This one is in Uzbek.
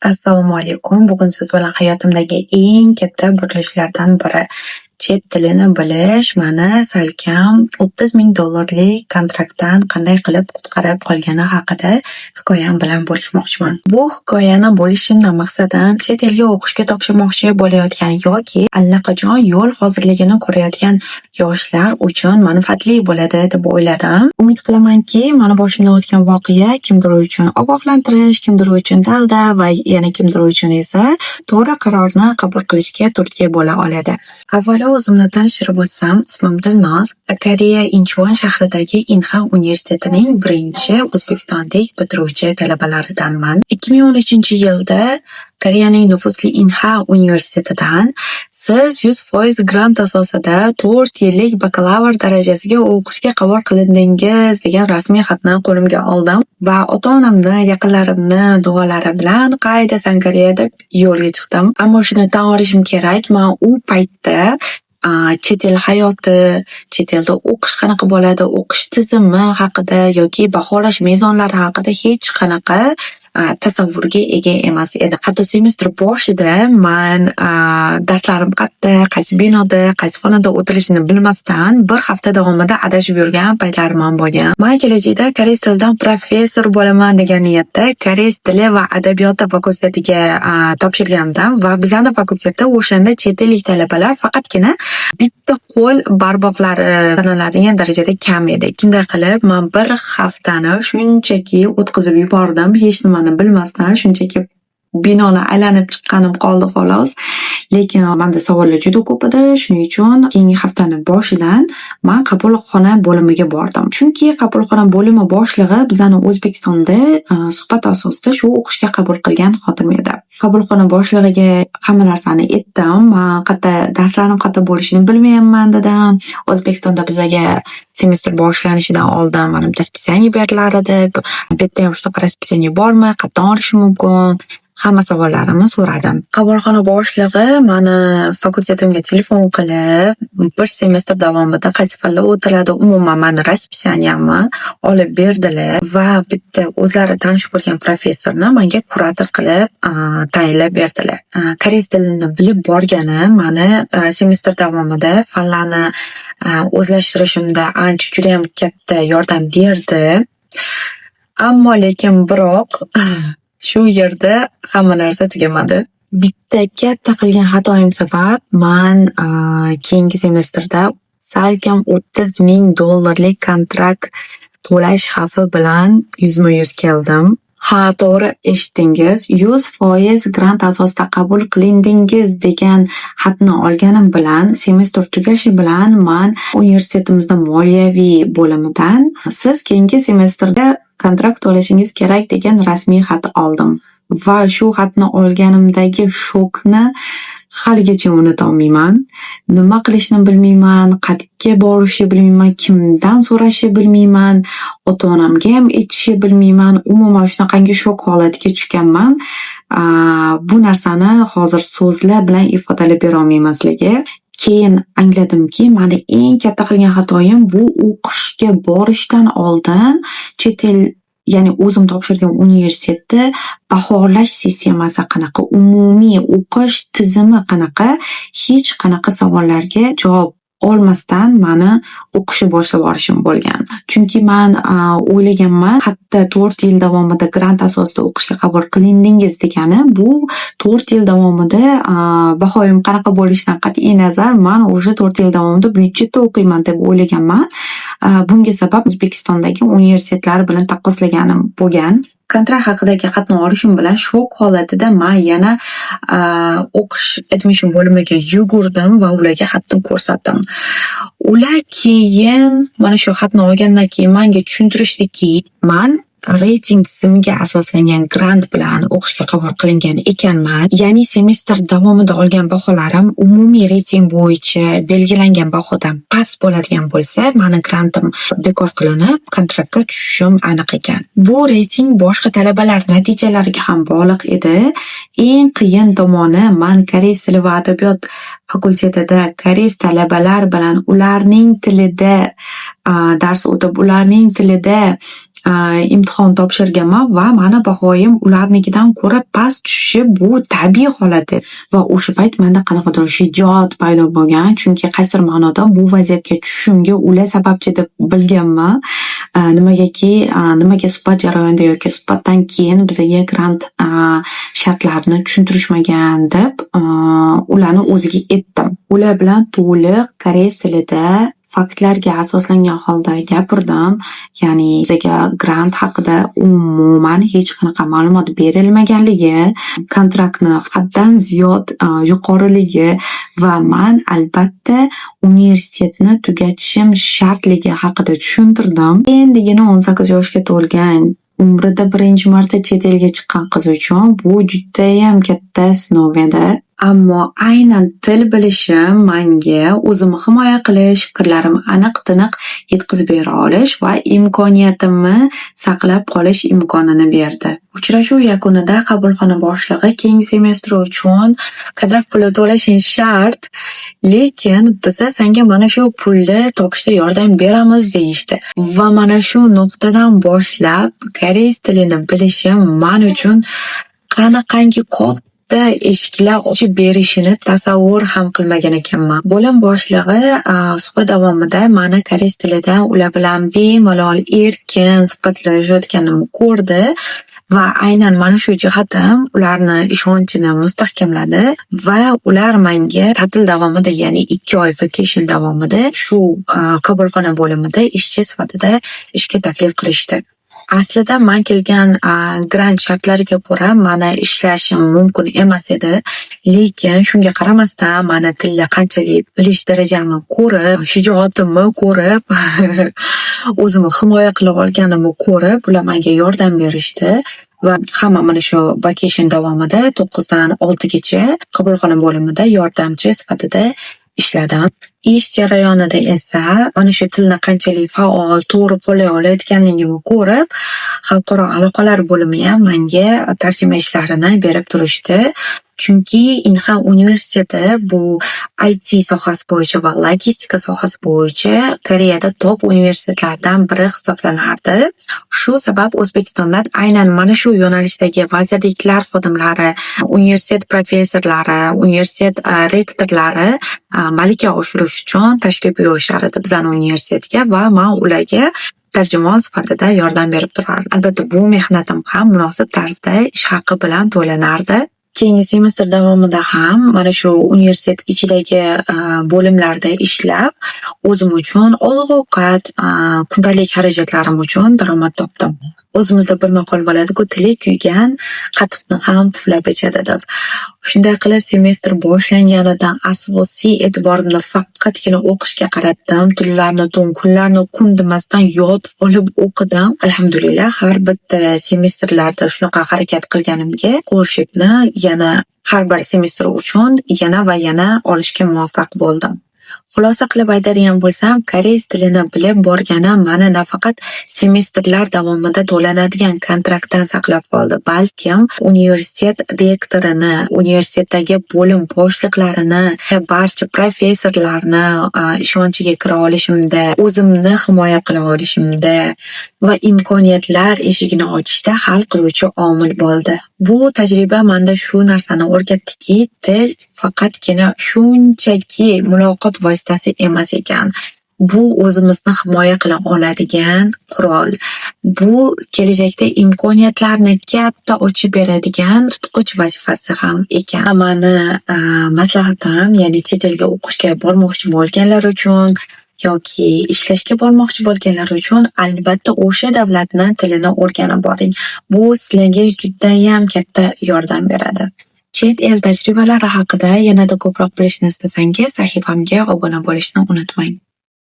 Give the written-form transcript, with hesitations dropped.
Assalomu alaykum. Bugun siz bilan hayotimdagi eng katta burilishlardan biri, chet tilini bilish mani salkam 30 000 dollarlik kontraktdan qanday qilib qutqarib qolgani haqida hikoyam bilan bo'lishmoqchiman. Bu hikoyani bo'lishimdan maqsadim chet elga o'qishga topshirmoqchi bo'layotgan yoki allaqachon yo'l hozirligini ko'rayotgan yoshlar uchun manfaatli bo'ladi deb o'yladim. Umid qilamanki, mani boshimdan o'tgan voqea kimdir uchun ogohlantirish, kimdir uchun dalda va yana kimdir uchun esa to'g'ri qarorni qabul qilishga turtki bo'la oladi. Avvalo o'zimni tanishtirib o'tsam, ismim Dilnoz. Koreya Incheon shahridagi Inha universitetining birinchi o'zbekistonlik bitiruvchi talabalaridanman. 2013-yilda Koreyaning nufuzli Inha universitetidan "Siz 100% grant asosida 4 yillik bakalavr darajasiga o'qishga qabul qilindingiz" degan rasmiy xatni qo'limga oldim va ota-onamni, yaqinlarimni duolari bilan "Qaydasan, Koreya?" deb yo'lga chiqdim. Ammo shuni tan olishim kerak, man u paytda chet el hayoti, chet elda o'qish qanaqa bo'ladi, o'qish tizimi haqida yoki baholash mezonlari haqida hech qanaqa tasavvurga ega emas edim. Hatto semestr boshida man darslarim qayerda, qaysi binoda, qaysi xonada o'tirishini bilmasdan bir hafta davomida adashib yurgan paytlarim ham bo'lgan. Man kelajakda koreys tilidan professor bo'laman degan niyatda koreys tili va adabiyoti fakultetiga topshirgandim va bizani fakultetda o'shanda chet ellik talabalar faqatgina bitta qo'l barmoqlari sanaladigan darajada kam edi. Shunday qilib, man bir haftani shunchaki o'tkazib yubordim, hech nimani bilmasdan, shunchaki binoni aylanib chiqqanim qoldi, xolos. Lekin manda savollar juda ko'p edi. Shuning uchun keyingi haftani boshidan man qabulxona bo'limiga bordim. Chunki qabulxona bo'limi boshlig'i bizani O'zbekistonda suhbat asosida shu o'qishga qabul qilgan xodim edi. Qabulxona boshlig'iga hamma narsani aytdim. Man qayerda darslarim qayerda bo'lishini bilmayapman, dedim. O'zbekistonda bizaga semestr boshlanishidan oldin manimcha расписание berilar edi. Bu yerda ham shunaqa расписание bormi? Qayerdan olishim mumkin? Hamma savollarimni so'radim. Qabulxona boshlig'i mani fakultetimga telefon qilib, bir semestr davomida qaysi fanlar o'tiladi, umuman mani расписание mni olib berdilar va bitta o'zlari tanish bo'lgan professorni menga kurator qilib tayinlab berdilar. Koreys tilini bilib borganim mani semestr davomida fanlarni o'zlashtirishimda ancha, judayam katta yordam berdi. Ammo lekin biroq shu yerda hamma narsa tugamadi. Bitta katta qilgan xatoyim sabab man keyingi semestrda salkam 30 000 dollarlik kontrakt to'lash xavfi bilan yuzma-yuz keldim. Ha, to'g'ri eshitdingiz. 100% grant asosida qabul qilindingiz degan xatni olganim bilan, semestr tugashi bilan man universitetimizda moliyaviy bo'limidan "Siz keyingi semestrda kontrakt to'lashingiz kerak" degan rasmiy xat oldim. Va shu xatni olganimdagi shokni haligacha unutolmayman. Nima qilishni bilmayman, qayerga borishni bilmayman, kimdan so'rashni bilmayman, ota-onamga ham aytishni bilmayman. Umuman, shunaqangi shok holatiga tushganman. Bu narsani hozir so'zlar bilan ifodalab berolmayman sizlarga. Keyin angladimki, mani eng katta qilgan xatoyim bu o'qishga borishdan oldin chet el, ya'ni o'zim topshirgan universitetda baholash sistemasi qanaqa, umumiy o'qish tizimi qanaqa, hech qanaqa savollarga javob olmasdan mani o'qishni boshlab yuborishim bo'lgan. Chunki man o'ylaganman, xatda 4 yil davomida grant asosida o'qishga qabul qilindingiz degani bu 4 yil davomida bahoyim qanaqa bo'lishidan qat'iy nazar man уже 4 yil davomida byudjetda o'qiyman deb o'ylaganman. Bunga sabab O'zbekistondagi universitetlar bilan taqqoslaganim bo'lgan. Kontrakt haqidagi xatni olishim bilan shok holatida man yana o'qish admission bo'limiga yugurdim va ularga xatni ko'rsatdim. Ular keyin mana shu xatni olgandan keyin manga tushuntirishdiki, man reyting tizimiga asoslangan grant bilan o'qishga qabul qilingan ekanman. Ya'ni semestr davomida olgan baholarim umumiy reyting bo'yicha belgilangan bahodan past bo'ladigan bo'lsa, mani grantim bekor qilinib, kontraktga tushishim aniq ekan. Bu reyting boshqa talabalar natijalariga ham bog'liq edi. Eng qiyin tomoni, man koreys tili va adabiyot fakultetida koreys talabalar bilan ularning tilida dars o'tib, ularning tilida Imtihon topshirganman va mani bahoyim ularnikidan ko'ra past tushishi bu tabiiy holat edi. Va o'sha payt manda qanaqadir shijoat paydo bo'lgan, chunki qaysidir ma'noda bu vaziyatga tushishimga ular sababchi deb bilganman. Nimagaki, nimaga suhbat jarayonida yoki suhbatdan keyin bizaga grant shartlarini tushuntirishmagan deb ularni o'ziga aytdim. Ular bilan to'liq koreys tilida, faktlarga asoslangan holda gapirdim. Ya'ni bizaga grant haqida umuman hech qanaqa ma'lumot berilmaganligi, kontraktni haddan ziyod yuqoriligi va man albatta universitetni tugatishim shartligi haqida tushuntirdim. Endigina 18 yoshga to'lgan, umrida birinchi marta chet elga chiqqan qiz uchun bu judayam katta sinov edi. Ammo aynan til bilishim manga o'zimni himoya qilish, fikrlarimni aniq-tiniq yetkazib bera olish va imkoniyatimni saqlab qolish imkonini berdi. Uchrashuv yakunida qabulxona boshlig'i keyingi semestr uchun kontrakt puli to'lashing shart, lekin biza sanga mana shu pulni topishda yordam beramiz, deyishdi. Va mana shu nuqtadan boshlab koreys tilini bilishim man uchun qanaqangi katta eshiklar ochib berishini tasavvur ham qilmagan ekanman. Bo'lim boshlig'i suhbat davomida mani koreys tilida ular bilan bemalol, erkin suhbatlashayotganimni ko'rdi va aynan mana shu jihatim ularni ishonchini mustahkamladi va ular manga ta'til davomida, ya'ni 2 oy vacation davomida shu qabulxona bo'limida ishchi sifatida ishga taklif qilishdi. Aslida man kelgan grant shartlariga ko'ra mani ishlashim mumkin emas edi. Lekin shunga qaramasdan mani tilni qanchalik bilish darajamni ko'rib, shijoatimni ko'rib, o'zimni himoya qila olganimni ko'rib, ular menga yordam berishdi va hamma mana shu vacation davomida 9dan 6gacha qabulxona bo'limida yordamchi sifatida ishladim. Ish jarayonida esa mana shu tilni qanchalik faol, to'g'ri qo'llay olayotganligimni ko'rib, xalqaro aloqalar bo'limiyam menga tarjima ishlarini berib turishdi. Chunki Inha universiteti bu IT sohasi bo'yicha va logistika sohasi bo'yicha Koreyada top universitetlardan biri hisoblanardi. Shu sabab O'zbekistondan aynan mana shu yo'nalishdagi vazirliklar xodimlari, universitet professorlari, universitet rektorlari malaka oshirish uchun tashrif buyurishar edi bizani universitetga va man ularga tarjimon sifatida yordam berib turardim. Albatta, bu mehnatim ham munosib tarzda ish haqi bilan to'lanardi. Keyingi semestr davomida ham mana shu universitet ichidagi bo'limlarda ishlab, o'zim uchun oziq-ovqat, kundalik xarajatlarim uchun daromad topdim. O'zimizda bir maqol bo'ladi-ku, "Tili kuygan qatiqni ham puflab ichadi", deb. Shunday qilib, semestr boshlanganidan asosiy e'tiborimni faqatgina o'qishga qaratdim. Tunlarni tun, kunlarni kun demasdan yotib olib o'qidim. Alhamdulillah, har bitta semestrlarda shunaqa harakat qilganimga scholarshipni yana har bir semestr uchun yana va yana olishga muvaffaq bo'ldim. Xulosa qilib aytadigan bo'lsam, koreys tilini bilib borganim mani nafaqat semestrlar davomida to'lanadigan kontraktdan saqlab qoldi, balkim universitet rektorini, universitetdagi bo'lim boshliqlarini, barcha professorlarni ishonchiga kira olishimda, o'zimni himoya qila olishimda va imkoniyatlar eshigini ochishda hal qiluvchi omil bo'ldi. Bu tajriba manda shu narsani o'rgatdiki, til faqatgina shunchaki muloqot vositasi emas ekan. Bu o'zimizni himoya qila oladigan qurol. Bu kelajakda imkoniyatlarni katta ochib beradigan tutqich vazifasi ham ekan. Mani maslahatim, ya'ni chet elga o'qishga bormoqchi bo'lganlar uchun yoki ishlashga bormoqchi bo'lganlar uchun, albatta, o'sha davlatni tilini o'rganib boring. Bu sizlarga judayam katta yordam beradi. Chet el tajribalari haqida yanada ko'proq bilishni istasangiz, sahifamga obuna bo'lishni unutmang.